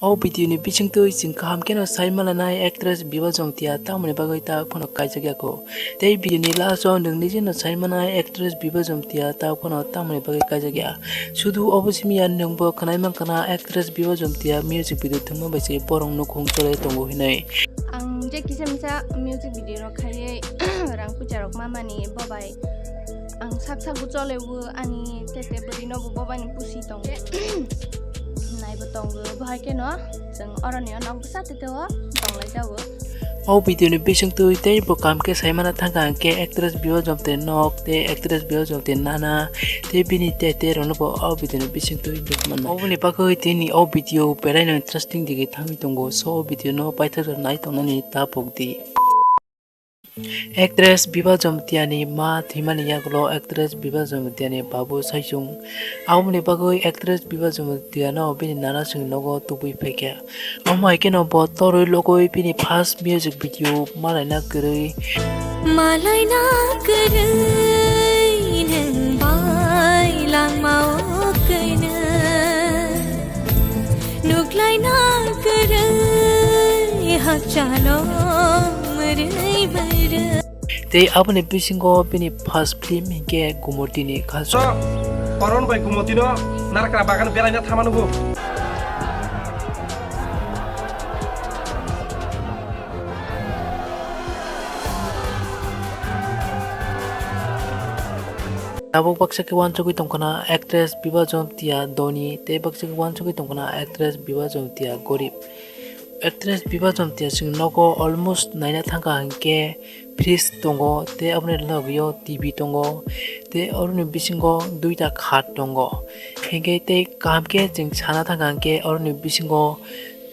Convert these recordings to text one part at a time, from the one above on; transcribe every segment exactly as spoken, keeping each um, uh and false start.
O video ni bisingtwi chwng kaham kheno sai mananai actress Biba Jomtia tamoni bagwi ta phano kaijak ya kho. Tei video ni last o nwng nijino sai manai actress Biba Jomtia ta phano tamoni bagwi kaijak ya. Sudu obo simi ya nwng bo khwnai mankha na actress Biba Jomtia music video thwngma bai se borok nukhung chole tongo hinwi. Ang je kisa misa music video rok khaiwi rang pucha rok mamani bobai ang sak sak bo chole o ani tete bwrwi no bo bobai ni pusi tongo. Naibo tongo, bahai kheno chwng oroni o nok bwsa tete o tonglai jago. O video ni bisingtwi tei bo kaham khe sai mana thangkha hwnkhe actress Biba Jomtia nok tei actress Biba Jomtia nana tei bini tete rokno bo o video ni bisingtwi nukmano. Oboni bagwi tini o video belaino interesting digi thangwi tongo, so o video no paithak nai tongnani ta pokdi. Actress Biba Jomtia ni ma thwimani yagulo actress Biba Jomtia ni babu saichung. Aboni bagwi actress Biba Jomtia no bini nana chwng nogo tubui phaikha. Omo hai kheno bo torwi logwi bini first music video Malaina Kwrwi. Malaina kwrwi nwng bai langma o kwrwi. Nuklaina kwrwi hakchalo mwrwi mwrwi. Tei aboni bisingo bini first film hinkhe Gumotini Khasro. So, Koron bai Gumotino narakra bagan belaina thama nugo. Tabuk baksa khe uansugwi tongkhana actress Biba Jomtia dhoni tei baksa khe uansugwi tongkhana actress Biba Jomtia gorib. Actress Biba Jomtia chwng nogo almost naina thangkha hinkhe fridge tongo tei aboni logio T V tongo tei oroni bisingo duita khat tongo. Hinkhe tei kaham khe chwng sana thangkha hinkhe oroni bisingo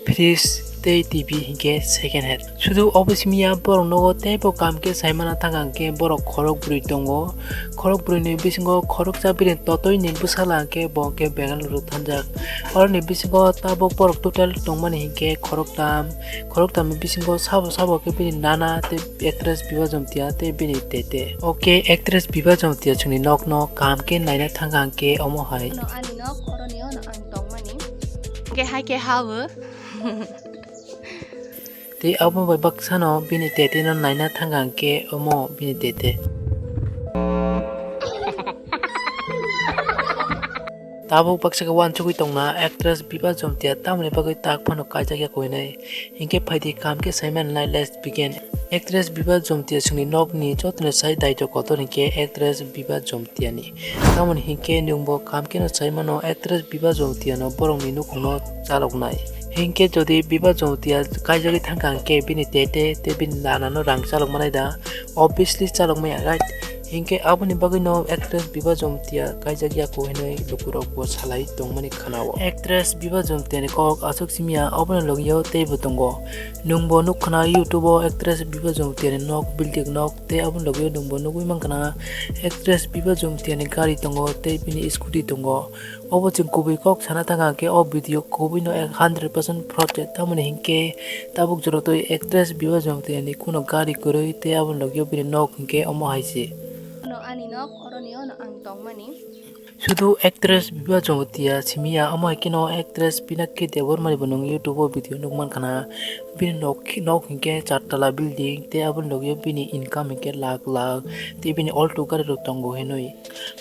fridge tei T V hinkhe second hand. Sudu obo simi ya borok nogo teibo kaham khe sai mana thangkha hinkhe borok khorok bwrwi tongo. Khorok bwrwini bisingo khoroksa bini totoi ni bwsala hinkhe bo hinkhe Bengaluru thanjak. Oroni bisingo tabuk borok total tongmani hinkhe khoroktam. Khoroktamni bisingo sabo sabo khe bini nana tei actress Biba Jomtia tei bini tete. O khe actress Biba Jomtia chwngni nokno kaham khe naina thangkha hinkhe omo hai. Ano ani nok, oroni ono ang tongmani. Hinkhe hai khe ha o. Tei abo bai baksano bini tete no naina thangkha hinkhe omo bini tete. Tabuk baksa khe uansugwi tongna actress Biba Jomtia tamoni bagwi tak phano kaijak ya koi hinwi. Hinkhe phaidi kaham khe sai manlai, let's begin. Actress Biba Jomtia chwngni nokni jotoni sai daito kotor hinkhe actress Biba Jomtiani. Tamoni hinkhe nwngbo kaham kheno sai mano actress Biba Jomtiano borokni nukhungno chaloknai. Hinkhe jodi Biba Jomtia kaijagwi thangkha hinkhe bini tete tei bini nanano rang chalok manai da? Obviously chalok maya, right? Hinkhe aboni bagwino actress Biba Jomtia kaijak ya kho hinwi lukurokbo salai tongmani khwnao. Actress Biba Jomtiani kok aswk simi ya, obono logio teibo tongo. Nwngbo nukkhwna YouTube-o actress Biba Jomtiani nok, building nok, tei aboni logio nwngbo nugwi mankha na actress Biba Jomtiani gari tongo tei bini scooty tongo. Obo chwng kubui kok sana thangkha hinkhe o video kubui no ek hundred percent fraud se, tamoni hinkhe tabuk jora twi actress Biba Jomtiani kuno gari kwrwi tei aboni logio bini nok hinkhe omo hai se. Ano ani nok, oroni ono ang tongmani. Sudu actress Biba Jomtia simi ya, omo hai kheno actress Pinaki Debbarma ni bo nwng YouTube-o video nukmankha na. Bini nok, nok hinkhe char tala building, tei aboni logio bini income hinkhe lakh lakh, tei bini alto gari rok tongo hinwi.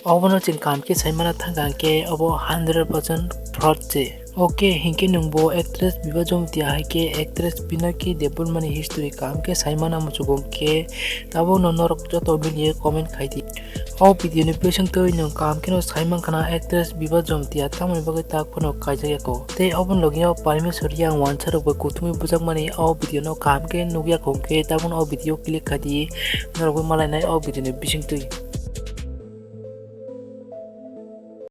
Obono chwng kaham khe sai mana thangkha hinkhe obo hundred percent fraud se. Okay, hinkhe nwngbo actress Biba Jomtia hai khe actress Pinaki Debbarma ni history kaham khe sai mana muchungo hinkhe tabukno norok joto miliye comment khai di. O video ni bisingtwi nwng kaham kheno sai mankha na actress Biba Jomtia tamoni bagwi tak phano kaijak ya kho. Tei oboni logio Parmeshwar yang wansa rok bai kuthumwi bujakmani o video no kaham khe nukya kho hinkhe tabukno o video click khai di, norok bai malainai o video ni bisingtwi.